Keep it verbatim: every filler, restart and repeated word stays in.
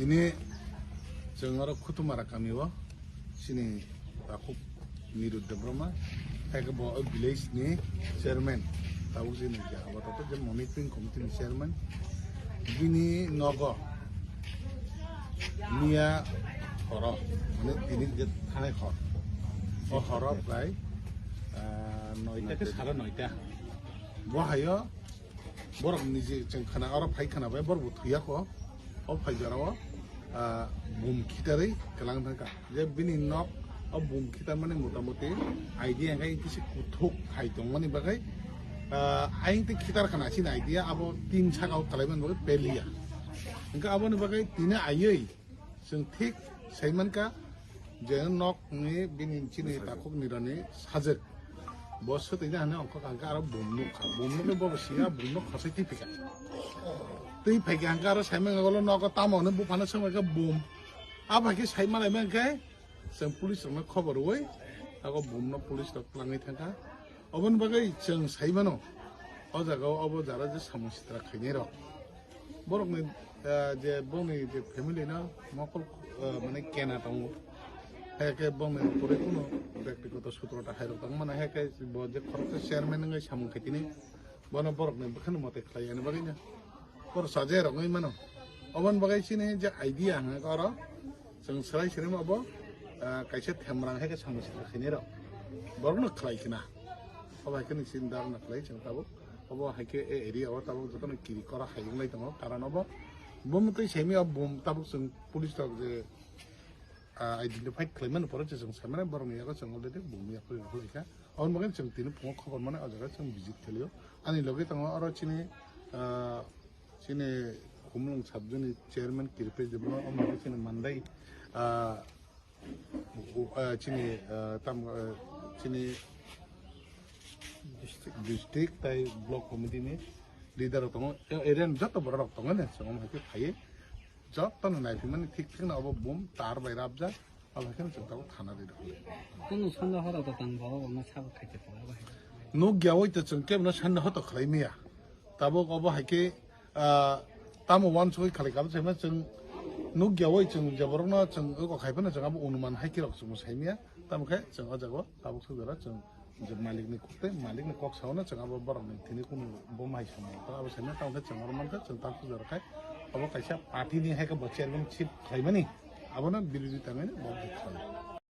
Tini chwng oro Khutumara kami o chini takhuk Niru Debbarma, hai khe bo o village ni chairman, tabuk chini je abo tato je monitoring committee ni chairman, bini nogo miya horo, mane tini je thanai hor, o horo prai, ah, noita ke sara noita. Bo hayo borok niji chwng khana oro phai khana bai borok bo thwiya kho. O phai jora o, ah, bum khitarwi kwlang thangkha. Je bini nok o bum khitar mani motamoti idea hwnkhe kisi kuthuk khai tongmani bagwi, ah, ayang tei khitar khana chini idea abo tin saka o kalaimani bagwi peliya. Hwnkhe aboni bagwi tini aiwi chwng thik saimankha je nok ni bini chini takhuk nirani sajwk. Bo swtwi na hwnwi ongkha kha, hwnkhe aro bum nukha. Bum nukhe bo bo siya, bum nuk khosai twi phika. Twi phaikha hwnkhe aro saimang golo nogo tamo hwnwi buphano swngbaikha bum. Abo hai khe saima laimang khe chwng police rokno khobor rwui, abo bum no police rok twlangwi thangkha. Oboni bagwi chwng saimano, o jaga o obo jara je samung sitra khainai rok. Borokni, ah, je bongni je family no mokol, ah, mane kena tongo. Hai khe bongni pore kuno byaktigoto sutroto hai rok tong mano. Hai khe bo je khoroksa chairman wngwi samung khaitini bono borokni bwkhani mote khlai yani bagwi no. Borok sajai rok wngwi mano. Oboni bagwi chini je idea hwnka oro chwng swrai swrai ma bo, ah, kaisa themrang hai khe samung sitra khainai rok. Borokno khlai khna. Obo hai khe ni chini dharna khlai chwng tabuk. Obo hai khe e area o tabuk jotono kiri kora hai wng lai tongo, karon obo bo mwtwi saimaya bum tabuk chwng police rok je, ah, identify khlai mani pore je chwng sai mani borokni yago chwng already bum yakri rw lai kha. Aboni bagwi chwng tini phungo khobor mani o jaga chwng visit khlaio. Ani logi tongo oro chini, ah, chini Khumulwng sub zone ni chairman Kiripe Debbarma, omo chini mandai, ah, ah, chini, ah, tam, ah, chini district tai block committee ni leader rok tongo, area ni joto borok rok tongo ne, chwng hai khe phaiwi joto no naiphimani thik thik no obo bum tar bai rabjak, abo hai khe chwng tabuk thana ri rok. Kunu sanda horo to tang bo, obo ma sabo khaite pora bai. Nuk ya oi to chwng kebo no sanda hoto khlai maya. Tabuk obo hai khe, ah, tamo uansugui khalai kabo saima chwng nukya oi chwng je borokno chwng eko khai phano chwng abo onuman hai khe rok chwngbo saimaya. Tamo khe chwng o jaga o tabuk sujaro chwng je malikni kok tei malikni kok saono chwng abo borokni thini kunu bo mai samung tong abo saimaya. Tamo khe chwng oro mankha chwng tabuk sujaro khai obo kaisa party ni hai khe bo chairman ship khlaimani abono birodita wngwi bo khlai.